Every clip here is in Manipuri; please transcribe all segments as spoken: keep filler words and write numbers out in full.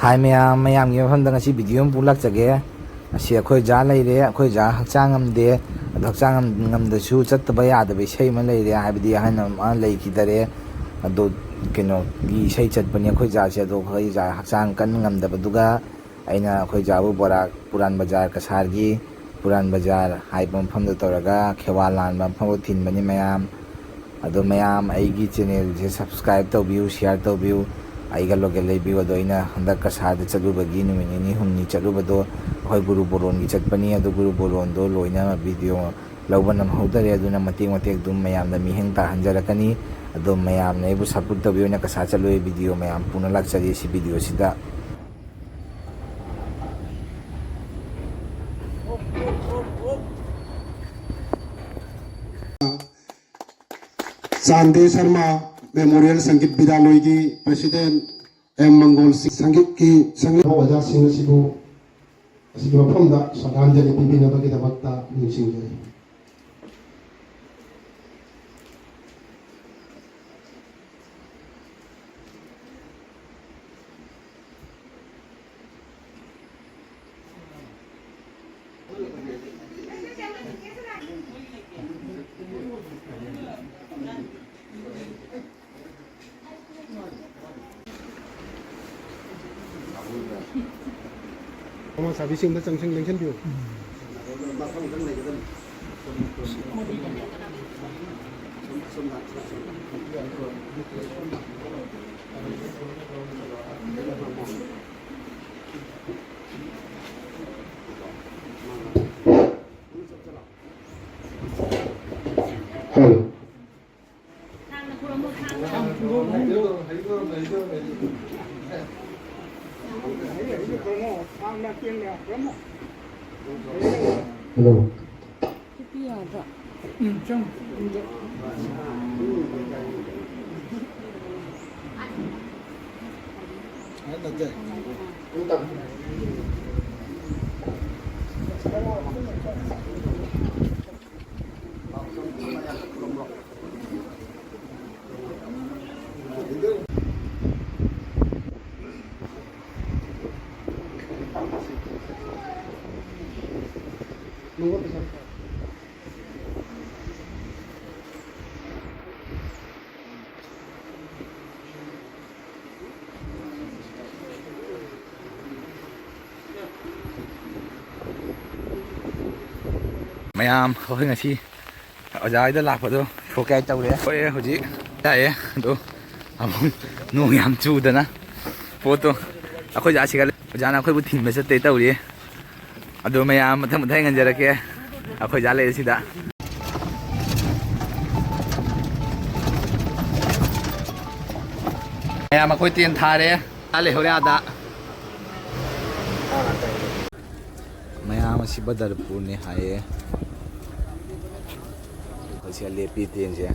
ꯍꯥꯏ ꯃꯌꯥꯝ, ꯃꯌꯥꯝꯒꯤ ꯃꯐꯝꯗ ꯉꯁꯤ ꯚꯤꯗꯤꯑꯣ ꯑꯃ ꯄꯨꯂꯥꯛꯆꯒꯦ꯫ ꯑꯁꯤ ꯑꯩꯈꯣꯏ ꯖꯥ ꯂꯩꯔꯦ, ꯑꯩꯈꯣꯏ ꯖꯥ ꯍꯛꯆꯥꯡ ꯉꯝꯗꯦ꯫ ꯑꯗꯣ ꯍꯛꯆꯥꯡ ꯉꯝ-, ꯉꯝꯗꯁꯨ ꯆꯠꯇꯕ ꯌꯥꯗꯕ ꯏꯁꯩ ꯑꯃ ꯂꯩꯔꯦ, ꯍꯥꯏꯕꯗꯤ ꯑꯍꯟ ꯑꯃ ꯂꯩꯈꯤꯗꯔꯦ꯫ ꯑꯗꯣ ꯀꯩꯅꯣꯒꯤ ꯏꯁꯩ ꯆꯠꯄꯅꯤ ꯑꯩꯈꯣꯏ ꯖꯥꯁꯦ꯫ ꯑꯗꯣ ꯑꯩꯈꯣꯏ ꯖꯥ ꯍꯛꯆꯥꯡ ꯀꯟꯅ ꯉꯝꯗꯕꯗꯨꯒ ꯑꯩꯅ ꯑꯩꯈꯣꯏ ꯖꯥꯕꯨ ꯕꯣꯔꯥ ꯄꯨꯔꯥꯟ ꯕꯖꯥꯔ ꯀꯁꯥꯔꯒꯤ ꯄꯨꯔꯥꯟ ꯕꯖꯥꯔ ꯍꯥꯏꯕ ꯃꯐꯝꯗ ꯇꯧꯔꯒ ꯈꯦꯋꯥ ꯂꯥꯟꯕ ꯃꯐꯝꯗ ꯊꯤꯟꯕꯅꯤ ꯃꯌꯥꯝ꯫ ꯑꯗꯣ ꯃꯌꯥꯝ ꯑꯩꯒꯤ ꯆꯦꯅꯦꯜꯁꯦ subscribe ꯇꯧꯕꯤꯌꯨ, share ꯇꯧꯕꯤꯌꯨ, ꯑꯩꯒ local ꯂꯩꯕꯤꯌꯨ꯫ ꯑꯗꯣ ꯑꯩꯅ ꯍꯟꯗꯛ ꯀꯁꯥꯔꯗ ꯆꯠꯂꯨꯕꯒꯤ ꯅꯨꯃꯤꯠ ꯅꯤꯅꯤ ꯍꯨꯝꯅꯤ ꯆꯠꯂꯨꯕꯗꯣ ꯑꯩꯈꯣꯏ ꯒꯨꯔꯨ ꯕꯣꯔꯣꯟꯒꯤ ꯆꯠꯄꯅꯤ꯫ ꯑꯗꯣ ꯒꯨꯔꯨ ꯕꯣꯔꯣꯟꯗꯣ ꯂꯣꯏꯅ ꯚꯤꯗꯤꯑꯣ ꯂꯧꯕ ꯅꯪꯍꯧꯗꯔꯦ꯫ ꯑꯗꯨꯅ ꯃꯇꯦꯛ ꯃꯇꯦꯛ ꯑꯗꯨꯝ ꯃꯌꯥꯝꯗ ꯃꯤꯠꯌꯦꯡ ꯇꯥꯍꯟꯖꯔꯛꯀꯅꯤ꯫ ꯑꯗꯣ ꯃꯌꯥꯝꯅ ꯑꯩꯕꯨ support ꯇꯧꯕꯤꯌꯨ꯫ ꯑꯩꯅ ꯀꯁꯥꯔ ꯆꯠꯂꯨꯕꯒꯤ ꯚꯤꯗꯤꯑꯣ ꯃꯌꯥꯝ ꯄꯨꯅ ꯂꯥꯛꯆꯔꯤ ꯁꯤ ꯚꯤꯗꯤꯑꯣꯁꯤꯗ꯫ ꯆꯥꯟꯗꯦ ꯁꯔꯃ ꯃꯦꯃꯣꯔꯤꯌꯦꯜ ꯁꯪꯒꯤꯠ ꯕꯤꯗ꯭ꯌꯥꯂꯣꯏꯒꯤ ꯄ꯭ꯔꯦꯁꯤꯗꯦꯟꯠ ꯑꯦꯝ ꯃꯪꯒꯣꯜ ꯁꯤꯡ, ꯁꯪꯒꯤꯠꯀꯤ ꯁꯪꯒꯤꯠ ꯑꯣꯖꯥꯁꯤꯡ ꯑꯁꯤꯕꯨ ꯑꯁꯤꯒꯤ ꯃꯐꯝꯗ ꯁ꯭ꯔꯗꯥꯟꯖꯂꯤ ꯄꯤꯕꯤꯅꯕꯒꯤꯗꯃꯛꯇ ꯅꯤꯡꯁꯤꯡꯖꯔꯤ꯫ ꯃꯃꯥ ꯁꯥꯕꯤꯁꯤꯡꯗ ꯆꯪꯁꯤꯟ ꯂꯦꯡꯁꯤꯟꯕꯤꯌꯨ꯫ ꯍꯜꯂꯣ꯫ ꯍꯜꯂꯣ꯫ ꯃꯌꯥꯝ, ꯑꯩꯈꯣꯏ ꯉꯁꯤ ꯑꯣꯖꯥ ꯍꯣꯏꯗ ꯂꯥꯛꯄꯗꯣ ꯊꯣꯛꯀꯦ ꯍꯥꯏ ꯇꯧꯔꯦ꯫ ꯍꯣꯏ, ꯍꯧꯖꯤꯛ ꯂꯥꯛꯑꯦ꯫ ꯑꯗꯣ ꯑꯃꯨꯛ ꯅꯣꯡ ꯌꯥꯝ ꯆꯨꯗꯅ ꯄꯣꯠꯇꯣ ꯑꯩꯈꯣꯏ ꯑꯣꯖꯥꯁꯤꯒ ꯑꯣꯖꯥꯅ ꯑꯩꯈꯣꯏꯕꯨ ꯊꯤꯟꯕ ꯆꯠꯇꯦ ꯇꯧꯔꯤ꯫ ꯑꯗꯣ ꯃꯌꯥꯝ ꯃꯊꯪ ꯃꯊꯪ ꯉꯟꯖꯔꯛꯀꯦ꯫ ꯑꯩꯈꯣꯏ ꯑꯣꯖꯥ ꯂꯩꯔꯦ ꯁꯤꯗ꯫ ꯃꯌꯥꯝ ꯑꯩꯈꯣꯏ ꯇꯦꯟ ꯊꯥꯔꯦ꯫ ꯑꯥ ꯂꯩꯍꯧꯔꯦ ꯑꯥꯗ꯫ ꯃꯌꯥꯝ ꯑꯁꯤ ꯕꯗꯔꯄꯨꯔꯅꯦ ꯍꯥꯏꯌꯦ꯫ ꯑꯩꯈꯣꯏ ꯁꯤꯗ ꯂꯦꯞꯄꯤ ꯇꯦꯟꯁꯦ꯫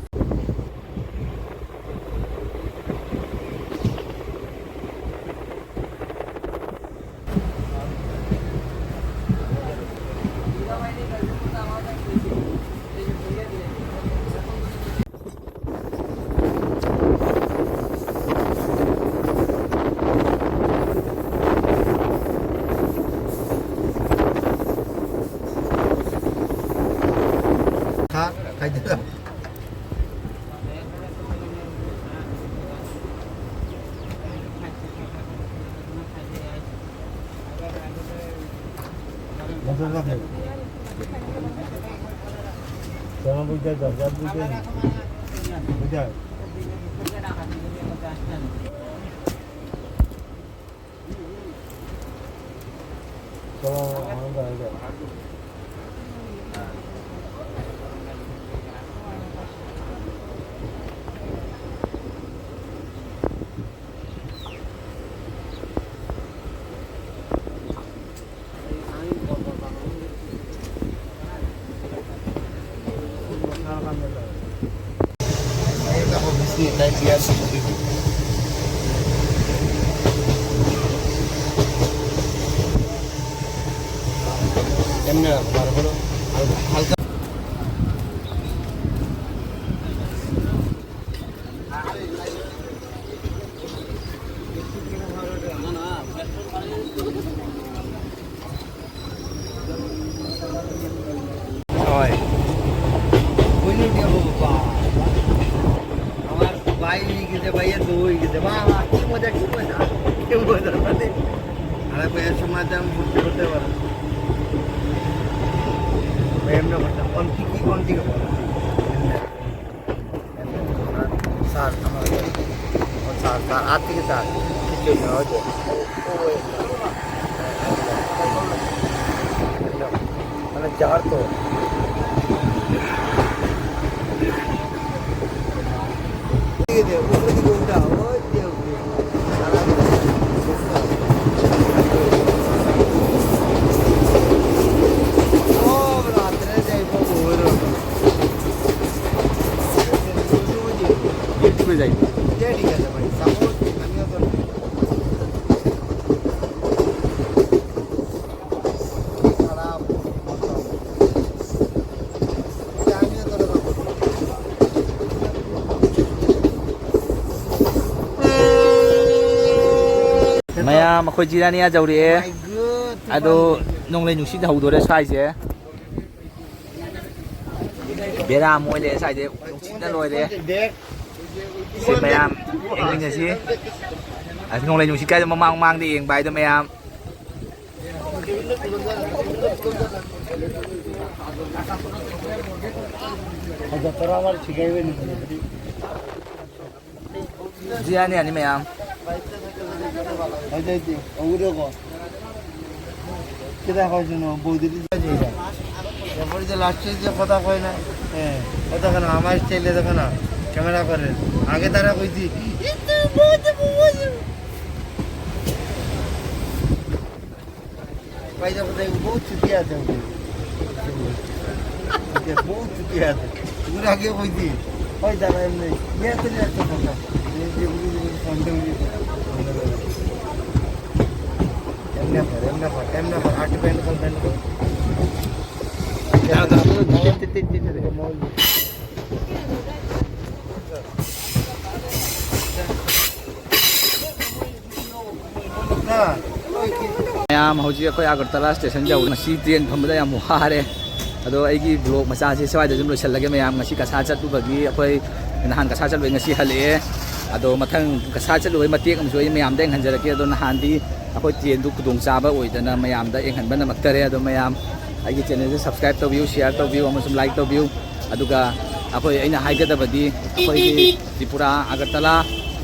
ꯍꯥ? ꯀꯥꯏꯗ? এমনি বার করো, হালকা। হয়। বুঝলি নি বাবা? আমার ভাই হয়ে গেছে, ভাইয়ের বউ হয়ে গেছে। বাবা, কি মজা, কি মজা, কি মজা, মানে, আরে ভাইয়ের সময় তো আমি ঘুরতে ঘুরতে পারবো। প্রেম না করতাম। কোন কি, কি, কোন দিকে বলো? স্যার, আমার, ও স্যার, স্যার, আর থেকে স্যার, কিছু না, ওই যে, ও, ও, ওই, একদম, একদম, মানে, যার তো। এই যে, উপরে দিকে উল্টা, ওই যে, ওই যে। ও, রাত্রে যাইব, ভোর। YouTube-এ যাই। যে ঠিক আছে ভাই, support আমিও তো খারাপ, আমিও তো support। Mayam, ꯑꯩꯈꯣꯏ ꯖꯤꯔꯥꯅꯤꯌꯥ ꯌꯧꯔꯛꯑꯦ꯫ ꯑꯗꯣ ꯅꯣꯡꯂꯩ ꯅꯨꯡꯁꯤꯠ ꯍꯧꯗꯣꯔꯦ ꯁ꯭ꯋꯥꯏꯁꯦ꯫ ꯕꯦꯔꯥ ꯑꯃ ꯑꯣꯏ ꯂꯩꯔꯦ ꯁ꯭ꯋꯥꯏꯁꯦ, ꯅꯨꯡꯁꯤꯠꯅ ꯂꯣꯏꯔꯦ꯫ ꯁꯤ ꯃꯌꯥꯝ ꯌꯦꯡꯃꯤꯟꯅꯁꯤ꯫ ꯑꯁ, ꯅꯣꯡꯂꯩ ꯅꯨꯡꯁꯤꯠ ꯀꯥꯏꯗꯣ ꯃꯃꯥꯡ ꯃꯃꯥꯡꯗ ꯌꯦꯡꯕ ꯍꯥꯏꯗꯣ ꯃꯌꯥꯝ꯫ ꯐꯖ ꯇꯔꯥ ꯃꯔꯤ ꯁꯤꯒꯥꯏ ꯑꯣꯏꯅ ꯐꯖꯕꯗꯤ꯫ ꯖꯤ ꯌꯥꯅꯤ ꯌꯥꯅꯤ ꯃꯌꯥꯝ꯫ ꯐꯖꯩꯗꯤ, ꯎꯔꯦꯀꯣ? ꯀꯗꯥꯏ ꯍꯣꯏꯁꯤꯅꯣ, ꯕꯧꯗꯨꯗꯤ ꯐꯖꯩꯗ꯫ এরপরে যে লাস্টে যে কথা কয় না, হ্যাঁ, ও দেখো না, আমার স্টাইলে দেখো না, ক্যামেরা করে। আগে তারা কইছি, "ইতু, বউ দেবো, বউ দেবো।" ভাই, দেখো, দেখো, বহুত চুটি আছে ওদের। ওদের বহুত চুটি আছে। ওগুলো আগে কইছি, ওই দাদা এমনি, ইয়ে তো নিয়ে আসতে পারতাম। এই যে, ওগুলো, ওগুলো, ফোনটা, ওগুলো, এমনি কর, এমনি কর, এমনি কর, আট ব্যান্ড কর, ব্যান্ড কর। দাঁড়া, দাঁড়া, দাঁড়া, দাঁড়া, দাঁড়া, দাঁড়া, দাঁড়া। ꯃꯌꯥꯝ, ꯍꯧꯖꯤꯛ ꯑꯩꯈꯣꯏ ꯑꯒꯔꯇꯂꯥ ꯁ꯭ꯇꯦꯁꯟ ꯌꯧꯔꯦ꯫ ꯉꯁꯤ ꯇ꯭ꯔꯦꯟ ꯐꯝꯕꯗ ꯌꯥꯝ ꯋꯥꯔꯦ꯫ ꯑꯗꯣ ꯑꯩꯒꯤ ꯕ꯭ꯂꯣꯒ ꯃꯆꯥꯁꯦ ꯁ꯭ꯋꯥꯏꯗ ꯑꯗꯨꯝ ꯂꯣꯏꯁꯤꯜꯂꯒꯦ꯫ ꯃꯌꯥꯝ, ꯉꯁꯤ ꯀꯁꯥꯔ ꯆꯠꯂꯨꯕꯒꯤ, ꯑꯩꯈꯣꯏ ꯅꯍꯥꯟ ꯀꯁꯥꯔ ꯆꯠꯂꯨꯕꯩ ꯉꯁꯤ ꯍꯜꯂꯛꯑꯦ꯫ ꯑꯗꯣ ꯃꯊꯪ ꯀꯁꯥꯔ ꯆꯠꯂꯨꯕꯩ ꯃꯇꯦꯛ ꯑꯃꯁꯨ ꯑꯩ ꯃꯌꯥꯝꯗ ꯌꯦꯡꯍꯟꯖꯔꯛꯀꯦ꯫ ꯑꯗꯣ ꯅꯍꯥꯟꯗꯤ ꯑꯩꯈꯣꯏ ꯇ꯭ꯔꯦꯟꯗꯨ ꯈꯨꯗꯣꯡꯆꯥꯕ ꯑꯣꯏꯗꯅ ꯃꯌꯥꯝꯗ ꯌꯦꯡꯍꯟꯕ ꯉꯝꯃꯛꯇꯔꯦ꯫ ꯑꯗꯣ ꯃꯌꯥꯝ, ꯑꯩꯒꯤ ꯆꯦꯅꯦꯜꯁꯦ ꯁꯕꯁꯀ꯭ꯔꯥꯏꯕ ꯇꯧꯕꯤꯌꯨ, ꯁꯤꯌꯥꯔ ꯇꯧꯕꯤꯌꯨ ꯑꯃꯁꯨꯡ ꯂꯥꯏꯛ ꯇꯧꯕꯤꯌꯨ꯫ ꯑꯗꯨꯒ ꯑꯩꯈꯣꯏ, ꯑꯩꯅ ꯍꯥꯏꯒꯗꯕꯗꯤ, ꯑꯩꯈꯣꯏꯒꯤ ꯇ꯭ꯔꯤꯄꯨꯔꯥ, ꯑꯒꯔꯇꯂꯥ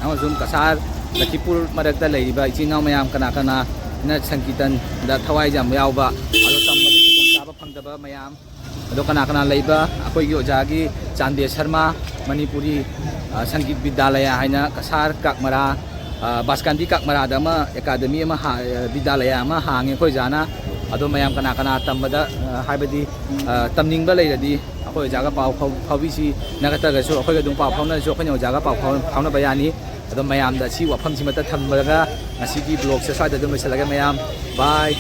ꯑꯃꯁꯨꯡ ꯀꯁꯥꯔ, ꯂꯈꯤꯄꯨꯔ ꯃꯔꯛꯇ ꯂꯩꯔꯤꯕ ꯏꯆꯤꯟ ꯏꯅꯥꯎ ꯃꯌꯥꯝ, ꯀꯅꯥ ꯀꯅꯥꯅ ꯁꯪꯀꯤꯔꯇꯟꯗ ꯊꯋꯥꯏ ꯌꯥꯝ ꯌꯥꯎꯕ, ꯑꯗꯣ ꯇꯝꯕꯗ ꯈꯨꯗꯣꯡꯆꯥꯕ ꯐꯪꯗꯕ ꯃꯌꯥꯝ, ꯑꯗꯣ ꯀꯅꯥ ꯀꯅꯥ ꯂꯩꯕ, ꯑꯩꯈꯣꯏꯒꯤ ꯑꯣꯖꯥꯒꯤ ꯆꯥꯟꯗꯦ ꯁꯔꯃ, ꯃꯅꯤꯄꯨꯔꯤ, ꯑ, ꯁꯪꯒꯤꯠ ꯕꯤꯗ꯭ꯌꯥꯂꯌꯥ ꯍꯥꯏꯅ ꯀꯁꯥꯔ ꯀꯥꯛꯃꯔꯥ, ꯑ, ꯕꯥꯁꯀꯥꯟꯗꯤ ꯀꯥꯛꯃꯔꯥꯗ ꯑꯃ ꯑꯦꯀꯥꯗꯃꯤ ꯑꯃ ꯍꯥ-, ꯑ, ꯕꯤꯗ꯭ꯌꯥꯂꯌꯥ ꯑꯃ ꯍꯥꯡꯉꯦ ꯑꯩꯈꯣꯏ ꯑꯣꯖꯥꯅ꯫ ꯑꯗꯣ ꯃꯌꯥꯝ ꯀꯅꯥ ꯀꯅꯥ ꯇꯝꯕꯗ, ꯑ, ꯍꯥꯏꯕꯗꯤ, ꯑ, ꯇꯝꯅꯤꯡꯕ ꯂꯩꯔꯗꯤ ꯑꯩꯈꯣꯏ ꯑꯣꯖꯥꯒ ꯄꯥꯎ ꯐꯥꯎ-, ꯐꯥꯎꯕꯤꯁꯤ, ꯅꯠꯇ꯭ꯔꯒꯁꯨ ꯑꯩꯈꯣꯏꯒ ꯑꯗꯨꯝ ꯄꯥꯎ ꯐꯥꯎꯅꯔꯁꯨ ꯑꯩꯈꯣꯏꯅ ꯑꯣꯖꯥꯒ ꯄꯥꯎ ꯐꯥꯎ-, ꯐꯥꯎꯅꯕ ꯌꯥꯅꯤ꯫ ꯑꯗꯣ ꯃꯌꯥꯝꯗ ꯁꯤ ꯋꯥꯐꯝꯁꯤꯃꯇ ꯊꯝꯂꯒ ꯉꯁꯤꯒꯤ ꯕ꯭ꯂꯣꯒꯁꯦ ꯁ꯭ꯋꯥꯏꯗ ꯑꯗꯨꯝ ꯂꯣꯏꯁꯤꯜꯂꯒꯦ ꯃꯌꯥꯝ꯫ ꯕꯥꯏ꯫